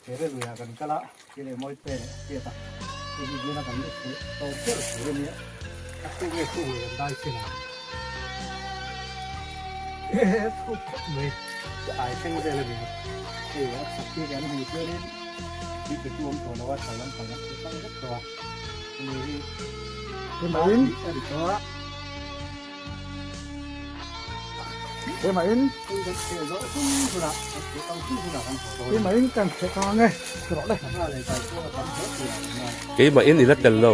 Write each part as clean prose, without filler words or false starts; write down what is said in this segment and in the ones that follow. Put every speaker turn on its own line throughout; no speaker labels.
He luiah kan kal a, khi leh mawi te leh hriat a, hei hi biala kan leh theih tawk ber tur a nia, a thuk nge thuk lo kan dai chin ang. He thuk khawp mai, ka ai thleng vel a ni a, hei a chhak hi kan hmuh chuanin tui pe tu awm tawh lo a, thal lampang a thil tlang vek tawh a, hemi hi a ni tawh a.
Keimah in i la tel lo.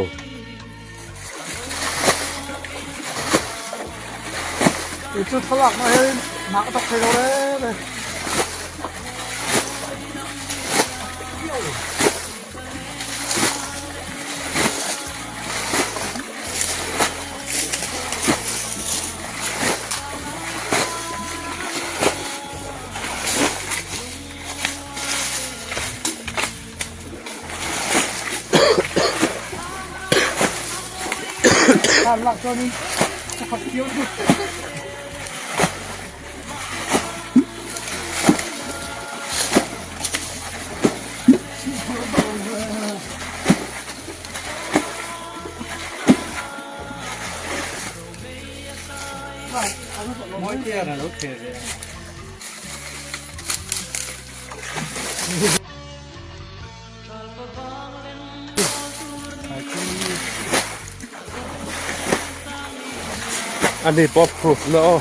Ani pawh proof na aw.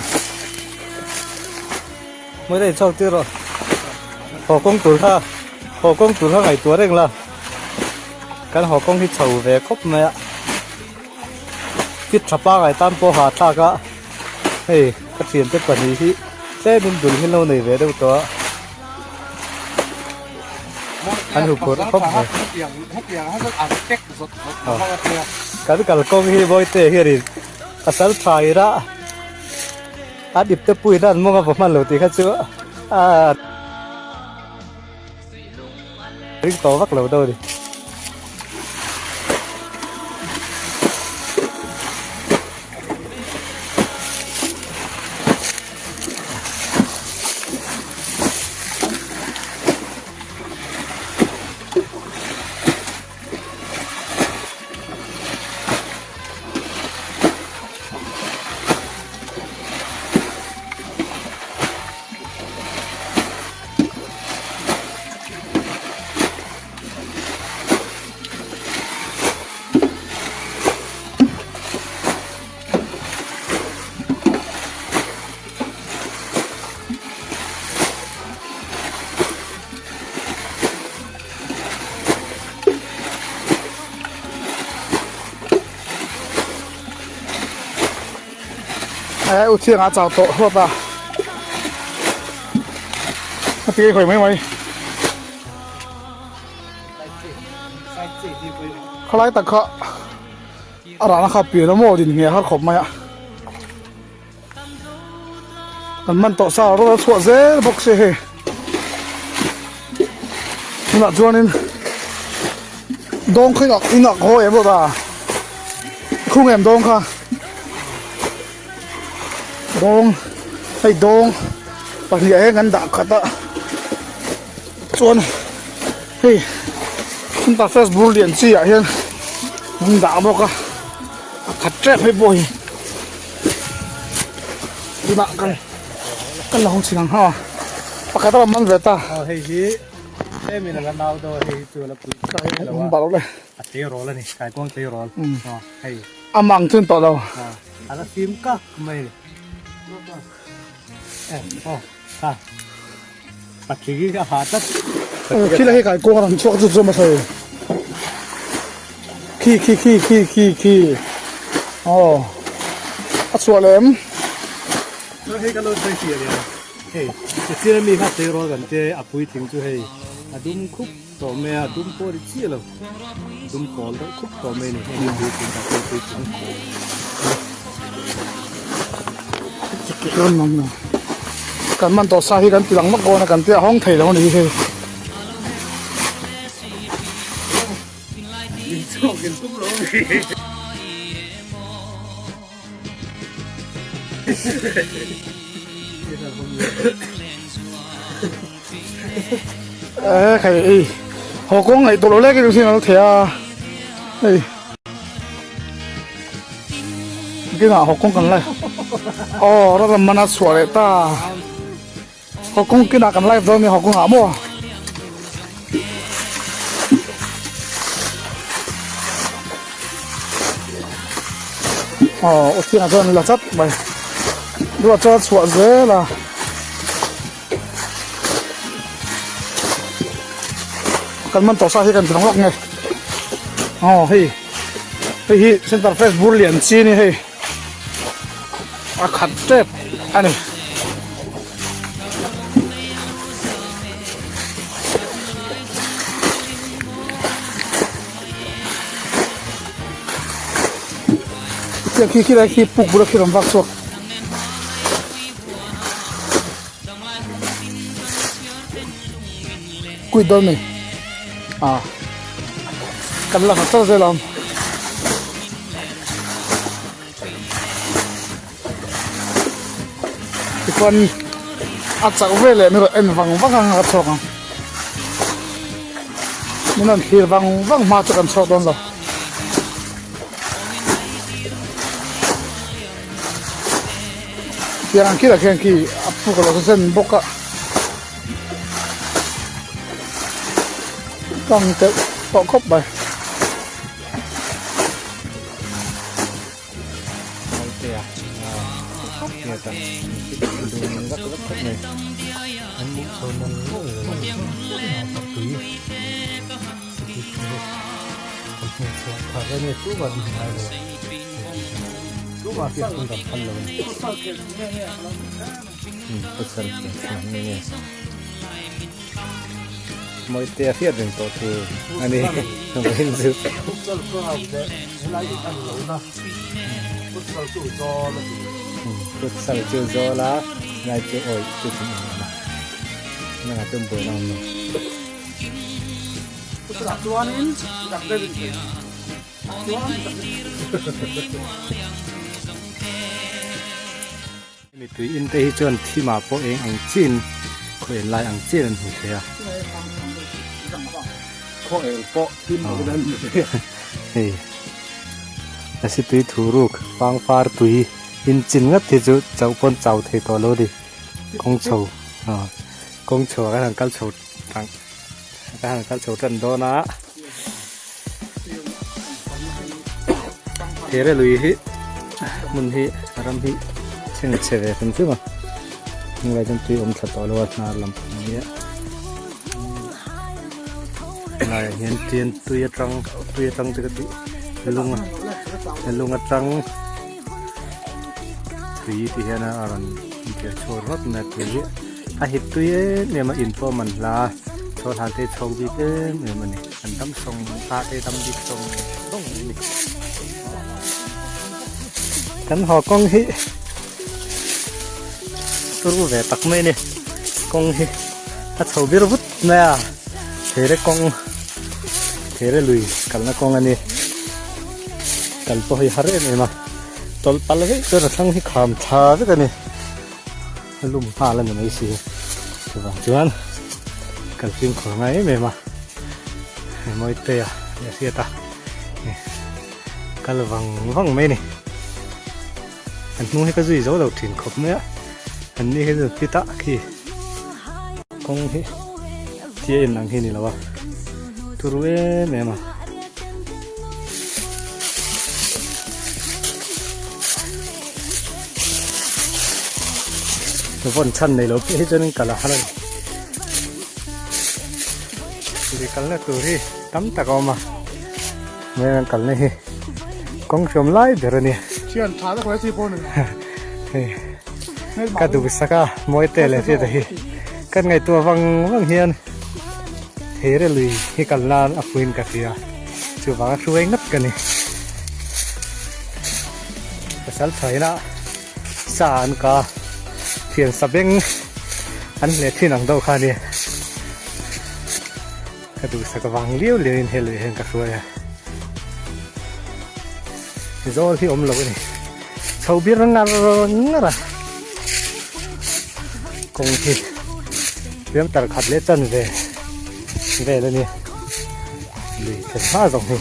Mai daih chhuak tir rawh. Haw kawng tur kha haw kawng tur kha ngaihtuah reng la. Kan haw kawng hi chho ve khawp mai a. Fit tha pangai tan pawh ha thlak a. Hei ka thiante pahnih hi tlemin dul hi lo nei ve deuh tawh a. An hu phurh khawp mai. Kan kalkawng hi Mawite hianin pasal tha ira a dip te pui nan mawng a va hman lo tih kha chu a ring tawh vak lo deuh a ni.
U thiang a chau tawh hlawt a a ti hawi mai mai khalai tak kha a rana kha pian a maw din nge har khawp mai a Kan man tawh sa rawt a chhuah zel bawk se hei tunah chuanin dawng kha in in ah haw em rawt a khung em dawng kha dawng hei dawng pahnih ah hian kan dah khat a chuan hei interface bur lian chi ah hian an dah bawk a a khat tep hei pawh hi. Tunah kan kan la hawng chhin ang ha pakhat a rawn man ve ta.
Aw hei hi tlem in a la nau deuh a hei hi chu a la pui
tlat lo a. Bal le.
A tleirawl a ni kaikuang tleirawl aw hei.
A mang chun tawh lo.
A la fim kak mai a ni. Eh aw kha patling hi a ha tlat.
Aw khi la hei kaikuang a rawn chhuak chu chu a sawi. Khi khi khi khi khi khi aw a chhuah leh em.
Chuan hei ka lo sawi fiah leh a hei chechil ami kha tleirawl kan te a puitling chu hei a dum khup tawh mai a dum pawh a ni chiah lo a dum kawl deuh khup tawh mai a ni hei hi puitling kan te puitling.
Kan man tawh sa hi kan ti lang vak dawn a kan tia hawng thei lo a ni hi hei. E khai ei haw kawng ngaih tawh lo lek in sin a lo thei a hei kinah haw kawng kan live aw ram mana chhuah leh ta haw kawng kinah kan live dawn a ni haw kawngah maw. Aw u thianah chuan la chat mai duah chuan a chhuah zel a. Kan man tawh sa hi kan ti lawk nge aw hei hei hi center fresh bur lian chi a ni hei a khat tep a ni. Khi khi lai khi puk bula khi rawn vak chhuak. Kuit dawn mi ah kan la nghat char zel ang tichuan a chak veleh min rawn en vang vang ang a ka chhuak ang min rawn thlir vang vang hma chu kan chhuak dawn lo. Tiang ang khilah khian khi a puk alo zen bawk a kang telh tawh khawp mai.
Mawite a hriat reng tawh thu a ni vawiin chu. Futsal chu zawl a lai chu awih chu thing ang awm a nangah chuan buaina awm lo. Hemi tui in te hi chuan thim ah pawh eng ang chin khaw en lai ang chin an hmu thei a.
Khaw eng pawh thim ah an hmu thei a.
Hei lasi tui thu ruk pangpar tui in chin ngat hi chu chauh pawn chau thei tawh lo a ni kawng chho kawng chho ah khan han kal chho tang Ka han kal chho tan dawn a There lui hi hmun hi ram hi chheng chhe ve hrim hrim a hnung lai chuan tui awm thla tawh lo a hnar lam pang a nia laiah hian tian tui atang tui atang te ka tih lung a lung atang tui ti hian a rawn intir chhuak ringawt mai a tui hi. A hip tui em em a in pawh man hla a chhuah hlan te chhawk bik em em a ni an dam sawng ta te dam bik sawng sawng a ni kan haw kawng hi turu ve tak mai a ni kawng hi a chho bir vut mai a there kawng there lui kalna kawng a ni kal pawh hi har em em a tawlh pal vek chuan a thlang hi kham tha vek a ni. A lum nghal a ni mai si chuvang chuan kal fimkhur ngai em em a hei mawitea a hriat a kal vang vang mai a ni an hnung hi ka zui zo lo thin khawp mai a an ni hi chu ti tak hi kawng hi tia in ang hi ni lo a turu em em a. Vawn chhan nei lo phei hi chuanin kal a har a ni. Lui kalna tur hi tam tak a awm a, hmel an kalna hi kawng hriam lai ber a ni.
Thian tha tak lai chi pawh a ni lo.
Hei ka duhsak a mawi te leh hriat a hi kan ngaihtuah vang vang hian there lui hi kal nan a puiin ka hria chuvanga hruai ngat ka ni. Pasal thaina sa an ka thian sa beng an hle thin ang deuh kha a ni. Ka duhsak avang liau liau in he lui hian ka hruai a. Zawl hi awm lo a ni. Chho bir ngar ngar a. Kawng hi riam tar khat leh chan ve. vel a ni lui thlen hma zawng hi.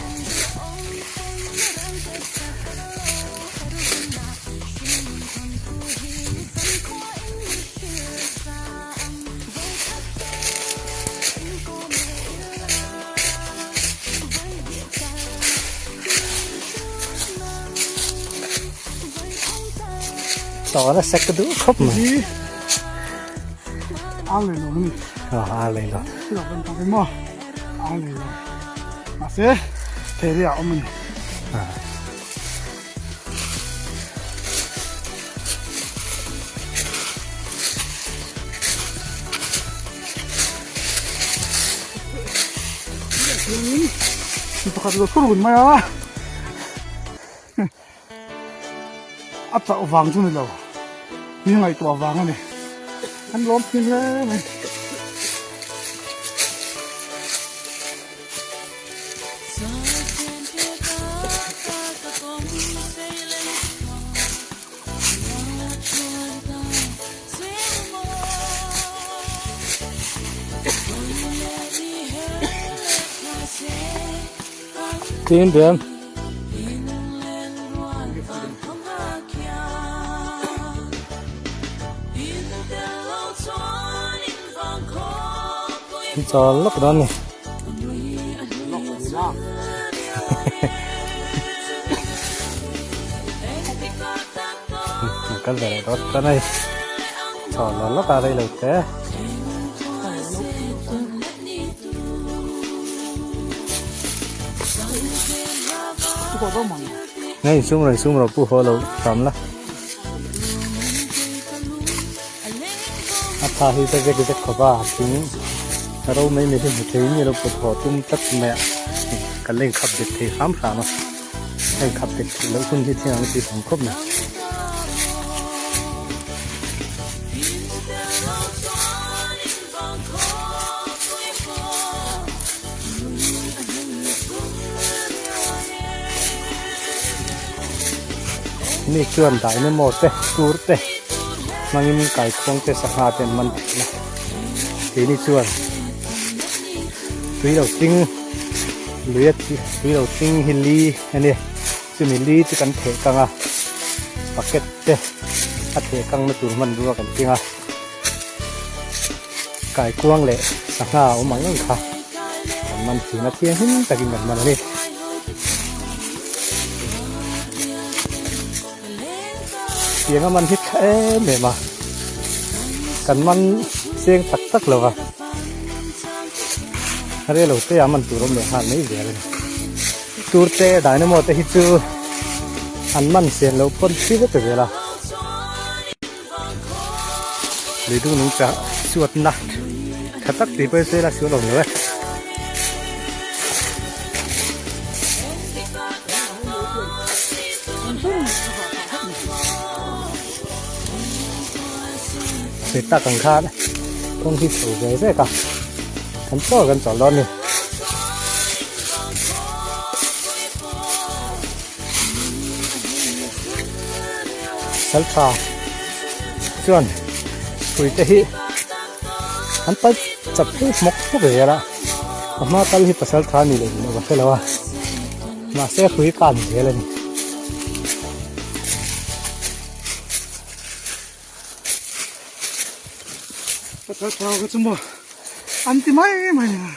Tawna sek ka duh khawp mai.
Ar lei lo ni.
Ah, ar lei lo.
Lo kan tak emaw. Ar lei lo. Mahse, thei a awm a ni.
Ah.
Pakhat lo thurun mai a. A chauh vang chu ni lo. Mi ngaihtuah vang a ni. An lawm thin hle mai.
Tin diam. Chawl lawk dawn ni. Kal ve leh dawt ta mai. Chawl lawk lawk a rei lo te. Nge insum rawh insum rawh pu haw lo hram la. A tha hi ka zek zek khawp a thing ro mai mai hi hmu thei in ilo put haw tum tlat mai a kan la inkhap bet thei hram hram a a inkhap bet theih loh hun hi thing ang tih awm khawp mai. Mi chuan dynamo te tur te hmangin kaikhuang te sangha te an man thin a keini chuan tui lo tling lui a tui lo tling hi li a ni chumi li chu kan theh kang a bucket te a theh kang na tur hmanrua kan keng a. Kaikuang leh sangha a awm ang ang kha kan man thin a thianghlim takin kan man a ni. Tiang a man hi tha em em a, kan man seng tak tak lo va, rel lo te a man tur awm leh nghal mai zel a ni. Tur te dynamo te hi chu an man sen loh pawn thi vek zel a. Lui dung nung chah suatna tha tak tih pawh hi sawi ila sual awm lo e. Sawi tak ang khan kawng hi chho ve vek a kan chawl kan chawl dawn a ni. Saltha chuan hrui te hi an pal chap phei hmawk hmawk zel a a hma kal hi pasaltha a ni leh lo ka hre lo a mahse hrui kan zel a ni.
Pasaltha ka chu maw an ti mai mai a.